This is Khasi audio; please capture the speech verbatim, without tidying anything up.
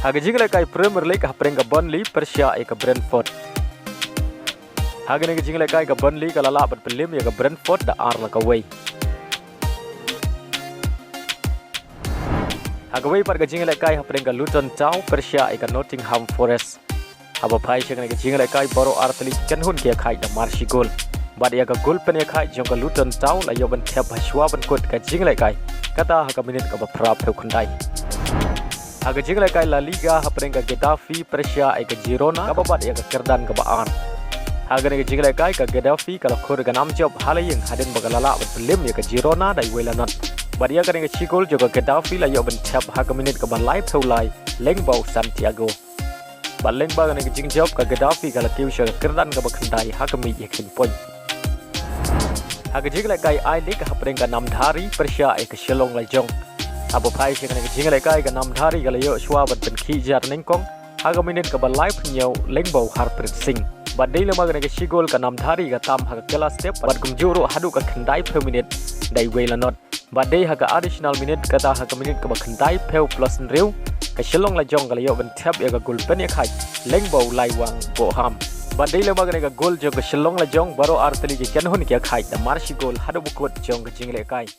Ha ka jinglehkai Premier League hapdeng ka Burnley pyrshah ïa ka Brentford. Ha kane ka jinglehkai ka Burnley ka la lah ban pynliem ïa ka Brentford da ar la kawei. Ha kawei pat ka jinglehkai hapdeng ka Luton Town pyrshah ïa ka Nottingham Forest. Haba phai sha kane ka jinglehkai baroh artylli ki kynhun ki ïakhaid da mar shi gol. Bad ïa ka gol pynïakhaid jong ka Luton Town la ïoh ban thep hashwa ban kut ka jinglehkai, kata ha ka minit kaba phraphew khyndai. Ha ka jinglehkai La Liga hapdeng ka Getafe pyrshah ïa ka Girona kaba bat ïa ka kyrdan kaba ar. Ha kane ka jinglehkai ka Getafe ka la khur ka nam jop ha la ïing hadien ba ka la lah ban pynliem ïa ka Girona da iwei la nod. Bad ïa kane ka shi gol jong ka Getafe la ïoh ban thep ha ka minit kaba laiphew lai lyngba u Santiago. Bad lyngba kane ka jingjop ka Getafe ka la kiew sha ka kyrdan kaba khyndai ha ka mih ïa ka point. Ha ka jinglehkai I-League hapdeng ka Namdhari pyrshah ïa ka Shillong Lajong. Haba phai sha kane ka jinglehkai ka Namdhari ka la ïoh shwa ban pynkhih jar nyngkong ha ka minit kaba laiphew hynñiew lyngba u Harpreet Singh. Bad dei lem ha kane ka shi gol ka Namdhari ka tam ha ka kylla step bad kumjuh ruh haduh ka khyndaiphew minit da iwei la nod. Bad dei ha ka additional minute kata ha ka minit kaba khyndaiphew plus hynriew, ka Shillong Lajong ka la ïoh ban thep ïa ka gol pynïakhaid lyngba u Laiwang Boham. Bad dei lem ha kane ka gol jong ka Shillong Lajong baroh artylli ki kynhun ki ïakhaid da mar shi gol haduh ba kut jong ka jinglehkai.